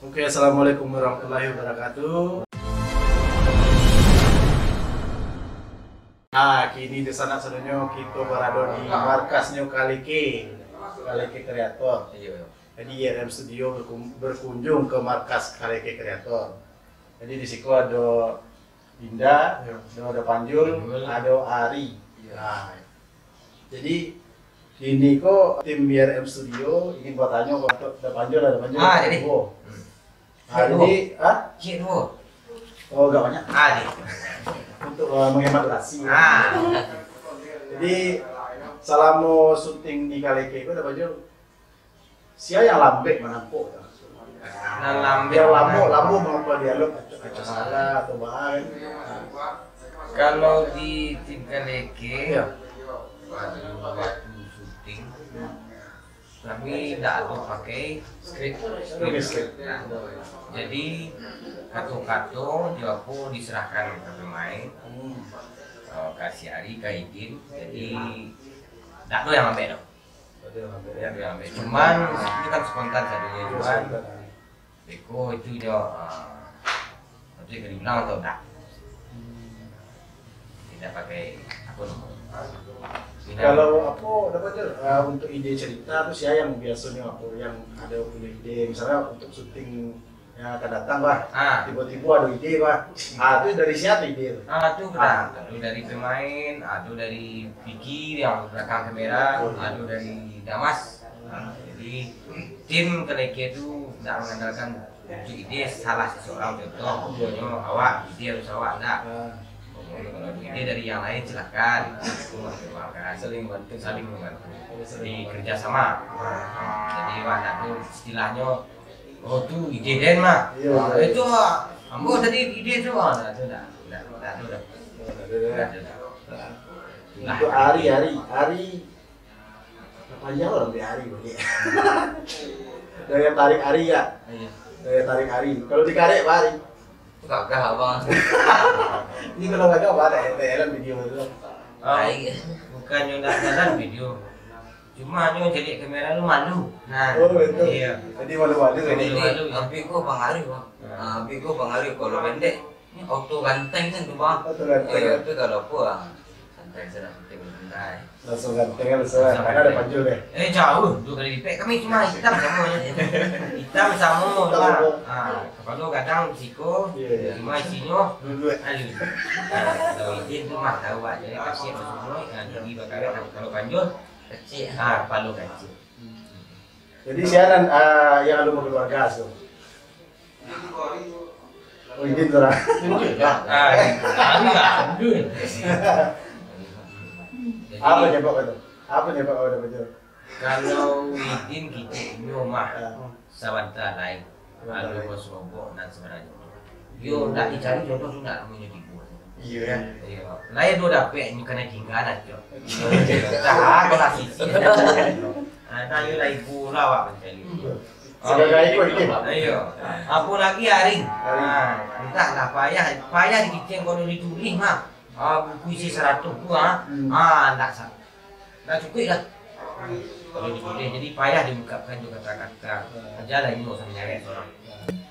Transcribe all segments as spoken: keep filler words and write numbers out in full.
Oke, assalamualaikum warahmatullahi wabarakatuh. Nah, kini di sanak sadonyo kito barado di markasnyo Kaleke, Kaleke Kreator. Iya. Jadi I R M Studio berkum-, berkunjung ke markas Kaleke Kreator. Jadi di siko ado Inda, Iya. ado, ado Panjul, Panjul. ado Ari. Iya. Nah, jadi kini ko tim I R M Studio ingin batanyo ka Da Panjul lah, Da Panjul. Ah, jadi. Oh. Hmm. Ah, Cik jadi, duo. ah? Cik duo. Oh, agak banyak. Ah, di. Untuk, uh, menghemat durasi. Ah. Jadi, salamo syuting di Kaleke ko, Da Panjul, sia yang lambek manangkok. Nan lambek Yang lamo, manangkok. lamo mangapa dialog, acok-acok salah atau baa kan. Kalau di tim Kaleke, Iya. waktu, waktu syuting, kami ndak ado pakai skrip. Oke, skrip. Nah, jadi, kato-kato jo apo diserahkan ka pemain, Hmm. eh, ka si Ari, ka Idin. Jadi, ndak ado yang lambek doh. Ndak ado yang lambek, ya? Ndak ado yang lambek. Cuman, itu kan spontan sadonyo, Iya, cuman spontan. Beko itu jo, ah, nanti ka diulang atau ndak? Hmm. Tidak pakai, apa nama? Tidak. Kalau apo, Da Panjul, ah, untuk ide cerita tu sia yang biasonyo apo, yang ado punyo ide, misalnya untuk syuting yang akan datang, bah. Ah. Tibo-tibo ado ide, bah. Ah, tu dari sia tu ide tu? Ah, tu Ah. ado dari pemain, ado dari Vicky yang belakang kamera, Betul. ado dari Damas. Ah, jadi, tim Kaleke tu ndak mengandalkan untuk ide salah seseorang, contoh, contohnya awak, ide harus awak, ndak. Ah. Pokoknya kalau ada ide dari yang lain, silakan. Itu harus didoakan. Saling bantu. Saling membantu. Oh, saling Jadi, membantu. kerjasama. Jadi, wah, ndak tu istilahnyo, "Oh, tu ide den mah." Iya, Ah, iya. itu, ah, ambo tadi ide tu, ah, ndak tu, ndak. Ndak, ndak tu, ndak. Oh, ndak ada, Ndak dah. tu, ndak. Nah, Itulah. untuk Ari, Ari, Ari, apa aja orang di Ari balik. Daya tarik Ari, ya? Iya. Daya tarik Ari. Kalau dikarek, apa Ari? Gagah, abang. Ini kalau gagah, apa ada dalam video tu? Ah, Baik. bukannya ndak dalam video. Cuma nyo caliak kamera tu malu. Nah, Oh, betul. iya. Jadi malu-malu kan? Jadi, Malu-malu, ya. Abi ko Bang Arif, Bang. Ya. Ah, abi ko Bang Arif, kalau pendek, ni auto ganteng kan tu, Bang. Auto ganteng, Iya, ya. tapi kalau aku, ah, santai saja, santai, santai. Langsung ganteng kan, langsung kan. Langsung Karena ada ganteng. Panjul deh. Eh, jauh, dua kali lipat. Kami cuma hitam sama je. Hitam sama, Hitam Bang. sama. Ah, kepala gadang siko, Iya, iya. cuma isinyo Duduk. halus. Ah, kalau izin tu mah tahu aja, kasihan semua. Ah, jadi bakal kalau Panjul, Kecil. Ah, kepala kecil. Jadi, sia nan, ah, yang alun bakeluarga tu. Oh, Idin tu lah. Ah, ah, ah, ah. Jadi, Apa nyebab kau tu? Apa nyebab kau dapat tu? Kalau Idin kito inyo mah, Ah. sabanta lai. Lalu bos robok nan sabananyo. Yo, ndak dicari jodoh tu ndak namonyo tibo. Iyo, ya. Iyo. Lain tu dapek nyo kana jingga dah, Cok. Dah, aku lah sisi. Ah, dah, yo lah ibu lah awak mencari. Sebagai ikut, ikut. Iyo. Apo lagi Ari? Ari. Ah, entahlah payah, payah dikicing kalau ditulis mah. Ah, buku isi saratus tu, ah. Hmm. Ah, ndak sa-, ndak cukup lah. Kalau ditulis, jadi payah diungkapkan jo kata-kata. Hmm. Ajalah inyo usah menyeret surang.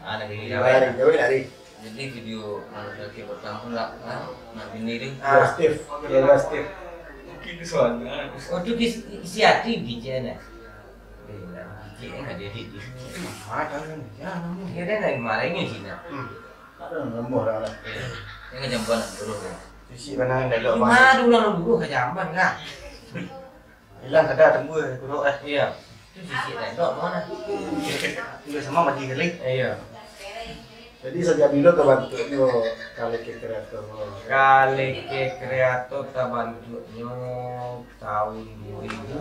Ah, nak bini Jawai jawai. Ari, jawai Ari. Jadi video anu lagi pertama lah, ah, nak bini tu. Ah, Steve. Iya, Steve. Mungkin tu soalnya. Oh, tu di, isi hati biji anak. Eh, nak biji, eh, nak jadi. Ah, tahu kan. Ya, namun. Ya, dia nak marahnya Cina. Hmm. Ada nambah dah lah. Ini jamban dulu. Sisi mana yang dah Cuma dulu, dulu ke jamban lah. Hilang kada tunggu, kuruk eh. Iya. Tu sisi tendok mana? Udah sama mati kali. Iya. Jadi, sajak bilo tabantuknyo Kaleke Kreator? Kaleke Kreator tabantuknyo tahun dua ribu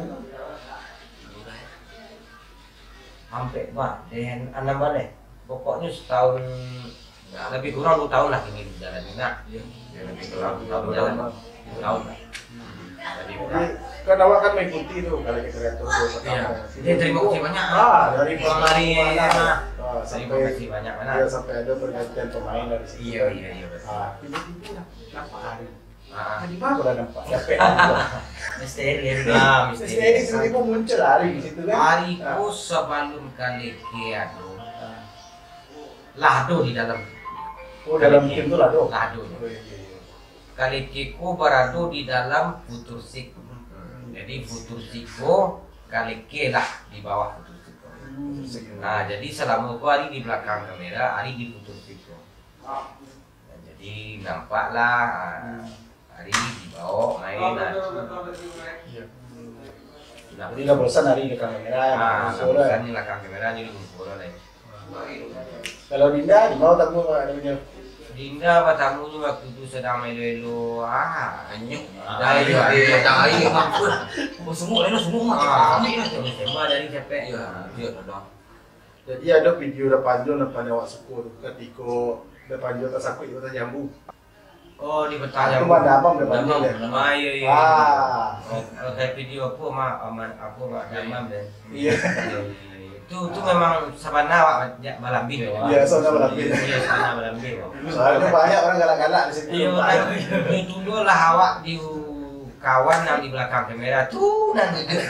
ampek, bah, den anam baleh. Pokoknyo setahun, lebih kurang dua tahun lah ini jalan ni, nah. Iya. Lebih kurang dua tahun jalan. Dua tahun lah. Lebih kurang. Jadi, kan awak kan mengikuti tu, Kaleke Kreator tu pertama. Iya. Dia terima kasih banyak, ah. Ah, dari Ismari, mana? Ah, terima kasih banyak, mana? Iya, sampai ada pergantian pemain dari situ. Iya, iya, iya, betul. Ah, tiba-tiba lah, nampak Ari. Ah. Tadi baru lah nampak. Capek. Misteri, ya, betul. Ah, misteri. Misteri tiba-tiba muncul Ari di situ, kan? Ari Ah. ko sabalum Kaleke ado. Ah. Lah ado di dalam. Oh, dalam tim tu lah ado? Lah ado. Oh, iya, iya, iya. Kaleke ko barado di dalam Futursik. Hmm. Jadi Futursik ko, Kaleke lah di bawah Futursik ko. Hmm. Nah, jadi salamo ko Ari di balakang kamera, Ari di Futursik ko. Nah, jadi nampaklah, ah, Hmm. Ari dibawa main, ah. Iya. Nah. Jadi lah bosan Ari di balakang kamera, ya, Ah, lah bosan di balakang kamera, jadi ngumpul lah. Kalau Dinda, di bawah tamu, Pak, namanya? Dinda batamu ni waktu tu sadang maelo-elo, ah. Anyuik. Ah, Ayo, iya, ayo, iya, ayo, ayo. Ampun. Oh, sungguh, lain sungguh, Mak. Ah, Ambil lah. Tembak dari capek. Iya, iya, dah. Jadi, ado video Dapanjul nan paling awak suko tu, katiko Dapanjul tasakuik di Batang Jambu. Oh, di Batang Jambu. Itu mah damam Dapanjul, Damam, ya? Damam. Ah, iya, iya. Ah. Oh, kalau kayak video apa, Mak? Aman, apa, Mak? Iya. Damam, deh. Iya. Iya, iya, iya. Tu, tu memang sabana awak ja-, balambin, ya? Iya, sabana balambin. Iya, sabana balambin. Soalnya banyak orang galak-galak di situ. Iya, kan? Itu dulu lah awak di kawan yang di belakang kamera tu nan duduak.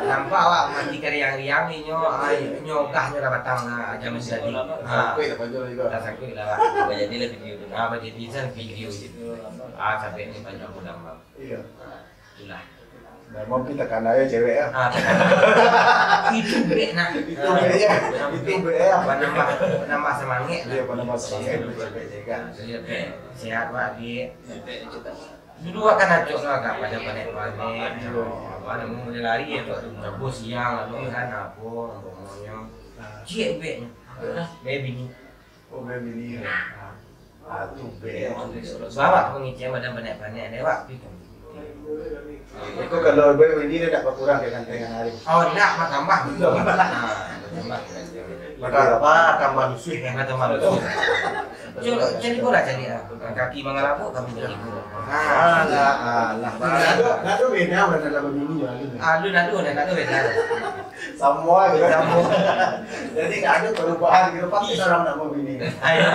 Nampak awak mati kariang-riang inyo, ah, inyo ogah nyo lah batang lah, jam tadi. Ah. Tasakuik lah Panjul juga. Tasakuik lah, Pak. Bajadilah video tu. Ah, bajadi san video tu. Ah, sampai ni Panjul pun dah. Iya. Itulah. Nah, mungkin takana yo cewek ah. Ah, takana. Itu bek nah. Itu bek ya. Itu bek ya. Panambah, panambah semangat lah. Iya, panambah semangat. Cewek-cewek kan. Iya, bek. Sehat, Pak, Dik. Dulu awak kan acok lah, agak pada panek-panek. Apa namo, mulai lari ya, Pak. Rabu siang, lalu kan, apa, umpamanya. Ciek beknya. Bae bini. Oh, bae bini. Ah, tu bek. Bawa pangician badan panek-panek, dewak, pi kan. Iko kalau bae bini, dia tak bakurang dengan, dengan hari. Oh, ndak, batambah. Batambah. Ah, batambah. Batambah, tambah lusuh, ya. Batambah lusuh. Cari, cari bola, cari, ah. Kaki mangalapuk, kami jadi bola. Ah, alah, alah. Ndak ado, ndak ado beda, udah ada bini, ya, gitu. Ah, lu ndak ado, ndak ado beda. Sama gitu. Sama. Jadi, ndak ado perubahan gitu, pasti orang nak mau bini. Ayo.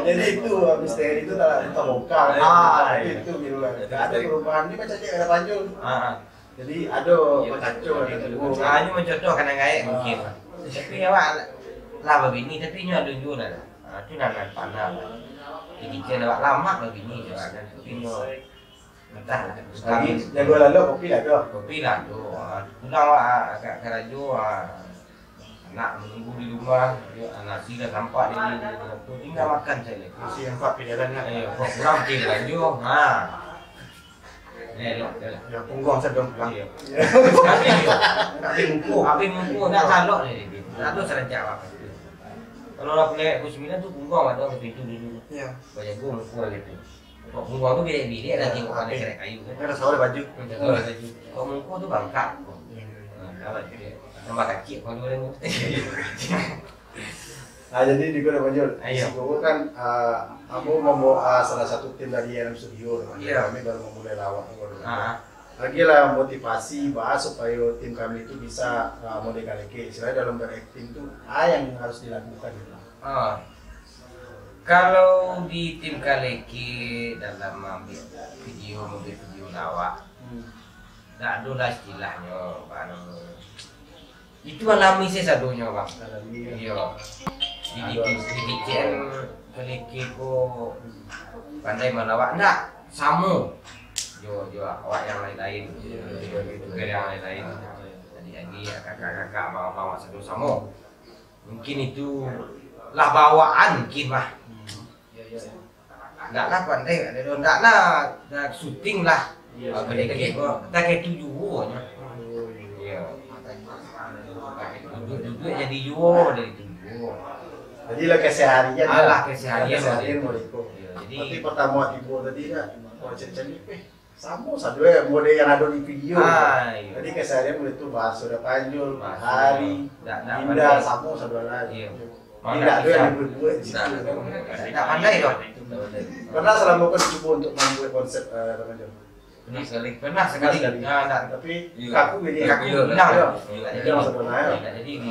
Jadi, itu, misteri itu tak, tak bongkar. Ah, iya. Itu gitu kan. Ndak ado perubahan. Ini macam dia ada Panjul. Ah. Jadi, ado Iya, bakaco, betul, ado betul, duo. Betul. Ah, ini mencontohkan yang gaek mungkin. Ah. Tapi awak lah babini, tapi inyo alun juo lah. Ah, tu nan, nan panah lah. Jadi, kecil awak lamak babini je lah kan. Tapi inyo entah lah. Tapi jago lalok kopi lah tu. Kopi lah tu. Ah, pulang awak, ah, agak karajo, ah. Anak menunggu di rumah, yo, nasi dah tampak di, di, di dapur, tinggal makan saja. Nasi yang empat pilihan lah. Eh, kok kurang pilihan jo. Ha. Elok, elok. Ya, pungguang sadong pulang. Iya. Tapi, tapi muka. Tapi muka nak salok ni, dia. Tak tahu serencak apa. Kalau lah pulai pukul sembilan tu, pungguang ada ke pintu dulu. Iya. Banyak gua muka gitu. Kok pungguang tu bilik-bilik lah, tengok pandai kerek kayu kan. Ada sawah baju. Ada sawah baju. Kok muka tu bangkak. Hmm. Ha, apa dia? Tambah kacik kepala dia tu. Ah, jadi di Kota Banjul, Ah, iya. Siko kan, ah, ambo mambawa, ah, salah satu tim dari N M Studio tu. Iya. Kami baru memulai lawak tu baru. Ah. Bagilah motivasi, bah, supayo tim kami tu bisa, ah, model kaleke. Istilahnya dalam berakting tu, ah, yang harus dilakukan gitu. Ah. Kalau di tim kaleke dalam mambuek video, mambuek video lawak, Hmm. dak ado lah istilahnyo, apa namo. Itu alami sajo sadonyo, Bang. Alami, ya. Iyo. Di, di, Ado. Di, di K L kaleke ko Hmm. pandai malawak, ndak samo jo, jo awak yang lain-lain. Iyo, iyo, iyo. Bukan yang lain-lain. Jadi, lagi kakak-kakak, abang-abang, awak sado samo. Mungkin itu lah bawaan mungkin, bah. Hmm. Ndak lah pandai, ndak lah, dah syuting lah. Iya. Ah, sedikit kok. Dah kayak itu juo nyo. Iya. Duduk-duduk jadi juo dari itu juo. Jadi lah keseharian. Alah, lah. Keseharian. Keseharian mereka. Iya, jadi Tapi pertama tiba tadi dah, wah, cari-cari, eh, Samo sado, eh, model yang ado di video. Ah, iyo. Jadi, keseharian model tu, baso dah Panjul, Baso. Hari, Ndak, ndak Dinda, pandai. Samo sado lah. Iyo. Jadi, ndak ado yang dibuek-buek di situ. Ndak, ndak pandai doh. Pernah selama kau cubo untuk membuek konsep, eh, Panjul? Pernah sekali. Pernah sekali. Pernah sekali. Ah, ndak. Tapi, Iyo. kaku gini. Kaku Iyo. bilang. Iyo. Iyo. Iyo, sado lah, ya. Ndak jadi di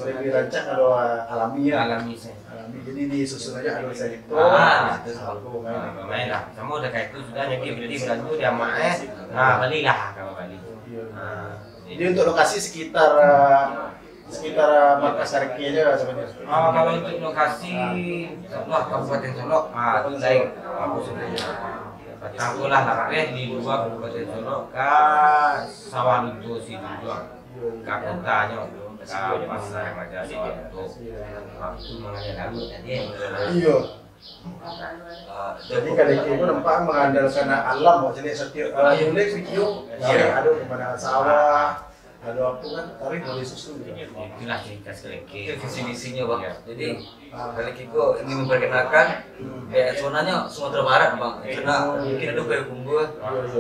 Lebih rancak kalau, eh, alami, ya. Alami sajo. Jadi disusun aja alun saketek. Ah, itu sama. Aku main. Ah, main lah. Sama udah kayak itu sudah, jadi berarti belanja dia mak, eh. Ah, balilah kalau bali. Iya. Ah, jadi untuk lokasi sekitar, eh, sekitar, eh, markas Kareke aja sebenarnya. Ah, kalau untuk lokasi, contoh Kabupaten Solok, ah, Kabupaten Solok. Aku sebenarnya. Patang lah lapeh di luar Kabupaten Solok, ka Sawah Lunto situ juo. Ka kotanyo, ka Pasar Raja Sawah Lunto. Waktu mangaliak laut tadi. Iya. Ah, jadi Kareke itu nampak mengandalkan alam, kok. Jadi setiap, eh, mulai video, ada pemandangan sawah, ada apa kan, tapi boleh susun juga. Itulah ciri khas Kareke. Itu visi misinya, Bang. Iya. Jadi, ah, Kareke itu ingin memperkenalkan, ya, sebenarnya Sumatera Barat, Bang. Karena mungkin ada Payakumbuh,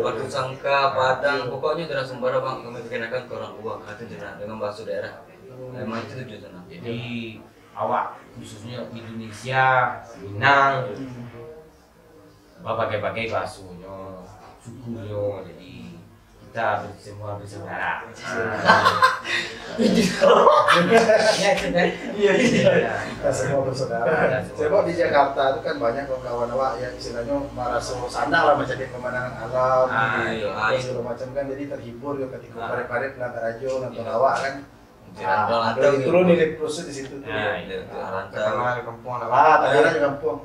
Batu Sangka, Padang, pokoknya daerah Sumbar, Bang, kami perkenalkan ke orang luar, itu dengan bahasa daerah. Memang itu tujuan sana. Jadi, awak khususnya Indonesia, Minang, babagai-bagai bahasonyo, sukunyo, jadi kita ber-, semua bersaudara. Ya, itu kan? Iya, iya. Iya. Kita semua bersaudara. Kita semua. Sebab di Jakarta itu kan banyak kawan-kawan awak yang istilahnya merasa sanang lah mencari pemandangan alam, ah, iya, terus segala macam kan, jadi terhibur ya ketika parit-parit nonton radio, nonton awak kan. Ah, ada turun di proses di situ tuh. Iya, iya. Pertama di kampung lah. Ah, tadi di kampung.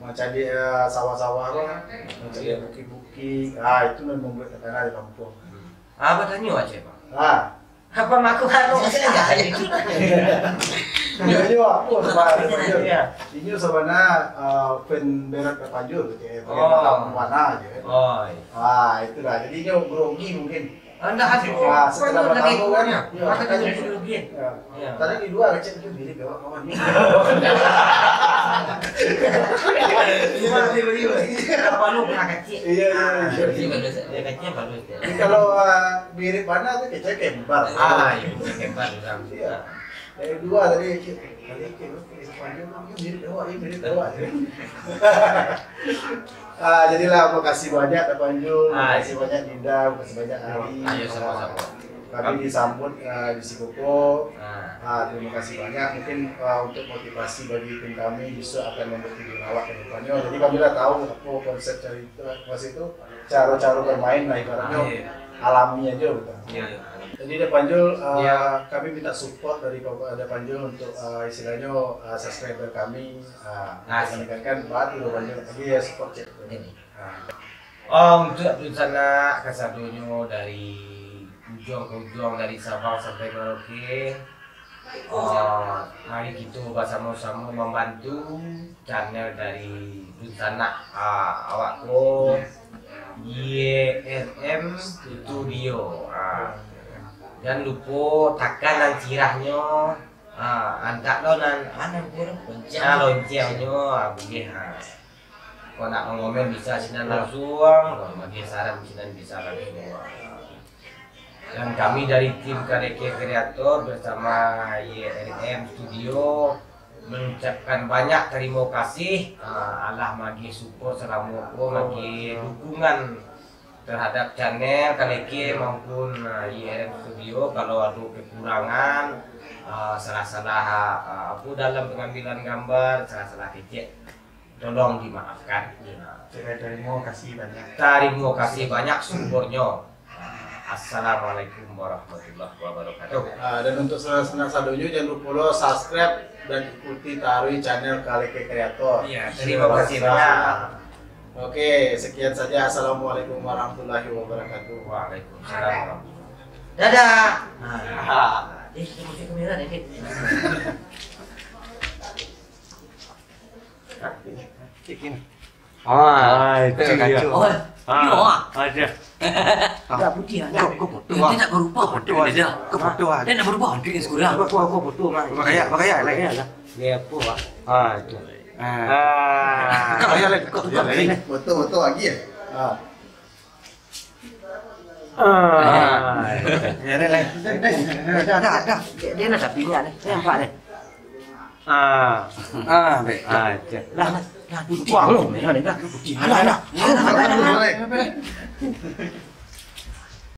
Macam di, eh, sawah-sawah apa? Macam di bukit-bukit. Ah, itu memang buat terkenal di kampung. Ah, apa tanyo aja, Bang? Ah. Apa ngaku-ngaku? Iya, iya, aku sebenarnya. Iya. Ini sebenarnya, eh, fan berat Tapanjul, kayak, oh, mana aja kan. Oh, iya. Ah, itulah. Jadi dia grogi mungkin. Anda hati. Ah, setelah pertama kan. Ya, maka dia grogi. Ya. Iya. Tadi di luar kecil tu diri bawa kawan ni. Iya, iya, iya. Apa lu pernah kecil? Iya, iya, iya. Iya, bagus. Dia kecil bagus. Jadi kalau, ah, mirip mana tu kecil kembar. Ah, iya, kecil kembar orang. Iya. Dari dua tadi kecil. Tadi kecil, kecil sepanjang, mirip awak, iya, mirip awak. Ah, jadilah, makasih banyak Tapanjul, ah, makasih banyak Dinda, makasih banyak Ari. Ayo, sama-sama. Kami disambut, ah, di Sikoko. Ah. Ah, terima kasih banyak. Mungkin, ah, untuk motivasi bagi tim kami, bisa akan membuat video lawak ke depannya. Jadi kami lah tahu apa konsep cerita, maksud itu, cara-cara bermain lah ibaratnya. Ah, iya. Alami aja gitu. Iya, iya. Jadi Tapanjul, ah, iya, kami minta support dari Tapanjul untuk, ah, istilahnya, ah, subscriber kami. Ah, nah, untuk meningkatkan, bantu Tapanjul lagi ya, support cek. Ini. Ah. Oh, untuk dunsanak kasadonyo dari ujuang ka ujuang, dari Sabang sampai Merauke, oh, mari kito basamo-samo mambantu channel dari dunsanak, ah, awak ko, Y R M Studio. Ah. Jan lupo takan nan sirahnyo, ah, antak lo nan, ah, nan pun, lonceng. Ah, loncengnyo, ah, buliah, ah. Kok nak mangomen bisa sinan langsuang, kok magiah saran sinan bisa langsuang. Dan kami dari tim Kareke Kreator bersama Y R M Studio mengucapkan banyak terima kasih, ah, alah magiah support salamo ko, magiah dukungan terhadap channel Kareke maupun, ah, Y R M Studio. Kalau ado kekurangan, ah, salah-salah, ah, apo dalam pengambilan gambar, salah-salah kecek, tolong dimaafkan. Tarimo kasih banyak. Tarimo kasih banyak sumbernya. Assalamualaikum warahmatullahi wabarakatuh. Ah, dan untuk sanak-sanak sadonyo, jangan lupa lo subscribe dan ikuti taruih channel Kareke Kreator. Iya, terima kasih banyak. Oke, sekian saja. Assalamualaikum warahmatullahi wabarakatuh. Waalaikumsalam. Dadah. Ah. Eh, kita masuk kamera deh, Fit. Ah, itu dia. Oh, ah. Ada. Dah putih lah, dah. Kau, kau foto, ah. Dia nak berubah. Kau foto, ah. Dia nak berubah, dia sekolah. Kau, kau, kau foto, ah. Pakaian, pakaian, pakaian lah. Dia apa, ah? Ah, itu. Ah. Kau, ya, lah, kau, kau, ya, lah. Foto, foto lagi ya? Ah. Ah. Ya, dah, lah. Dah, dah, dah. Dia, dia nak tapi ni, ni. Nampak ni. Ah. Ah, baik. Ah, cek. Lah, lah, lah, putih. Wah, lu. Lah, lah, lah, putih. Alah, lah.